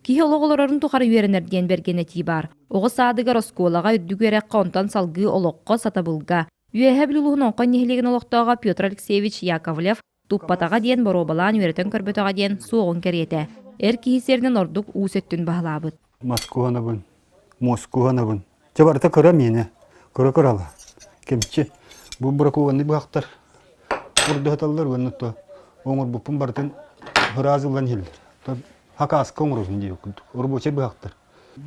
Киһи олох олорорун тухары үөрэнэр диэн бэргэн этии баар. Оҕо саадыгар, оскуолаҕа, үрдүк үөрэххэ, онтон салгыы олоххо, сатабылга. Үөһээ Бүлүү улууһун Оҥхой нэһилиэгин олохтооҕо Петр Алексеевич Яковлев туппатаҕа диэн боруобалаан үөрэтэн көрбөтөҕө диэн суоҕун кэриэтэ. Эр киһи сиэринэн ордук уус өттүн баһылаабыт. Мас куһанабын, муос куһанабын. Чэ барыта кыра миэнэ, кыра кырала. Кэмчи. Бу бракованный быһахтар урдуһаталлар уонна то оҥорбуппун барытын ыраас ылан иһэллэр. Хакаска оҥоробун диир курдук. Рабочай быһахтар.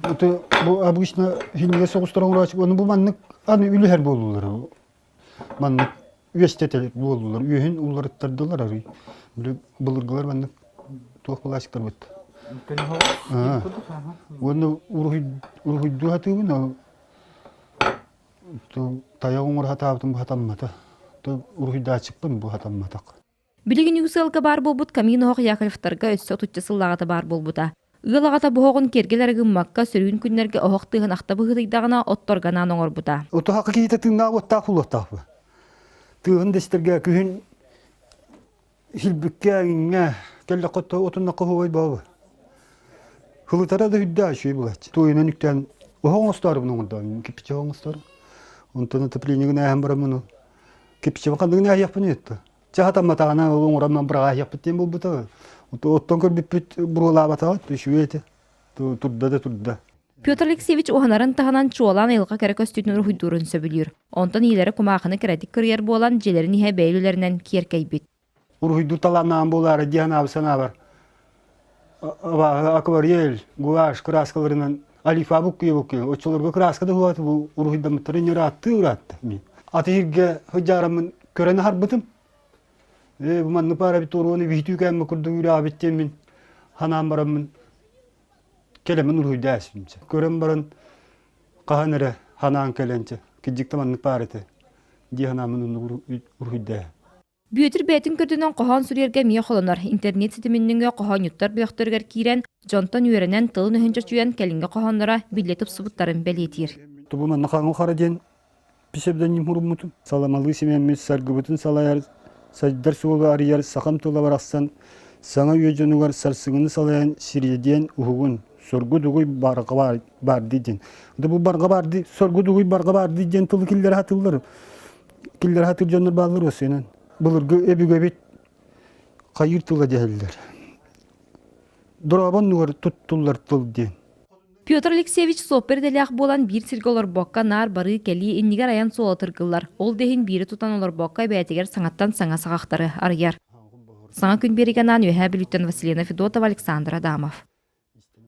Это бу обычно хинньигэ соҕустар оҥороочу уонна бу маннык аны үлүһэр буоллулар. Маннык үөстэтэлэр буоллулар. Үөһүн уларыттардылар арый. Былыргылар маннык туох былаастыктар бытта. Уонна уруһуйдуу сатыыбын, ол тайах оҥоро сатаабытым бу сатаммата. Уруһуйдааччыкпын бу сатамматах. Билигин үгүс ыалга баар буолбут камин оһох Яковлевтарга өссө отучча сыллааҕыта баар буолбута. Ыал аҕата бу оһоҕун киэргэл эрэ гыммакка, сөрүүн күннэргэ оһох тыаһын ахта быһыытыйдаҕына отторго анаан оҥорбута. Отуһахха киһитэ тыыннаах уоттаах буолуохтаах бу. Тыаһын да истэргэ күһүн силбиккэ иҥҥэ кэллэххэ отуннахха оһуобай баабы. Хылытара да үрдээх үчүгэй булааччы. Туойунан үктээн оһох оҥостоорубун оҥордоом, кирпиччэ оҥостоорум. Онтон отоплениегын ааһан бараммын кирпиччэбин ханныгын ааһыахпын үөттэ. Чэ хатамматаҕына ол оҥороммун быраҕааһыахпыт диэн буолбута. Оттон көрбүппүт буруолаабатаҕа үчүгэй этэ. Турда да турда. Петр Алексеевич уһанарын таһынан чуолаан айылҕа кэрэ көстүүтүн уруһуйдуурун сөбүлүүр. Онтон ийэлэрэ кумаахыны кэрэтик кырыйар буолан, дьиэлэрин иһэ бэйэ үлэлэринэн киэркэйбит. Уруһуйдуур талааннаан буолаары дии санаабыт санаабар акварель, гуашь кырааскаларынан алифа буккуйа буккуйа оччолорго кырааска да уһуата бу уруһуйдаммыттары ырааттыы ыраатта мин. Аты сиргэ сылдьаараммын көрөн аһарбытым. Ээ бу маннык баар эбит уруону биһитүү кээммэ курдук үрэҕэбит диэммин ханаан бараммын кэлэммин уруһуйдаа эспимчэ. Көрөн баран хаһан эрэ ханаан кэлэнчэ кидьикте маннык баар этэ дии санааммын оннук уруһуйдаа. Бүөтүр бэйэтин көрдөнөн хоһоон суруйарга эмиэ холонор. Интернет ситимин нөҥүө хоһоонньуттар бөлөхтөрүгэр киирэн, дьонтон үөрэнэн, тылын-өһүн чочуйан кэлиҥҥи хоһоонноро биллэ тупсубуттарын бэлиэтиир. Бу манна хаҥыл хара диэн псевдоним хуруммутум. Саламалыы симэммит саргыбытын салайар, сайдар суолу арыйар сахам тыла барахсан саҥа үйэ дьонугар сарсыҥҥыны салайан сириэдиэн уһугун соргу дугуй барҕа баарды диэн. Бу барҕа баарды соргу дугуй барҕа баарды диэн тылы киллэрэ сатыыллар. Киллэрэ сатыыр дьоннор бааллар уосуйанан. Былыргы өбүгэбит хайыыр тыла дэһэллэр. Дорообон нугар туттуллар тыл диэн. Петр Алексеевич суоппар идэлээх буолан биир сиргэ олорбокко наар барыы-кэлии иннигэр айан суола тыргыллар. Ол да иһин биири тутан олорбокко эбээтигэр саҥаттан саҥа саҕахтары арыйар. Саҥа күн биэригэ анаан Үөһээ Бүлүүттэн Василина Федотова, Александр Адамов.